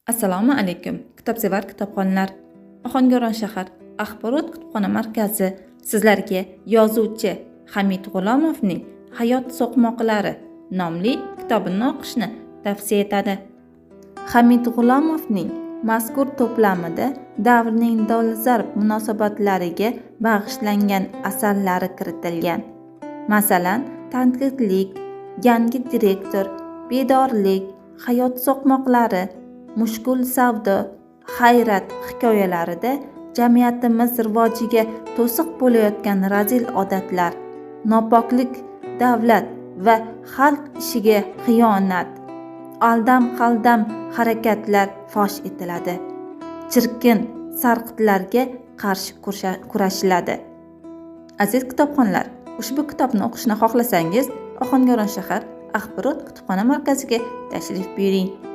Assalomu alaykum, kitobsevar kitobxonlar. Ohangaron shahar axborot kutubxona markazi sizlarga yozuvchi Hamid G'ulomovning Hayot so'qmoqlari nomli kitobini o'qishni tavsiya etadi. Hamid G'ulomovning mazkur to'plamida davrning dolzarb munosabatlariga bag'ishlangan asarlari kiritilgan. Masalan, Tanqidlik, Yangi direktor, Bedorlik, Hayot so'qmoqlari, Mushkul savdo, Hayrat hikoyalarida jamiyatimiz rivojiga to'siq bo'layotgan razil odatlar, nopoklik, davlat va xalq ishiga xiyonat, aldam-qaldam harakatlar fosh etiladi. Chirkin sarqitlarga qarshi kurashiladi. Aziz kitobxonlar, ushbu kitobni o'qishni xohlasangiz, Ohangaron shahar axborot kutubxona markaziga tashrif buyuring.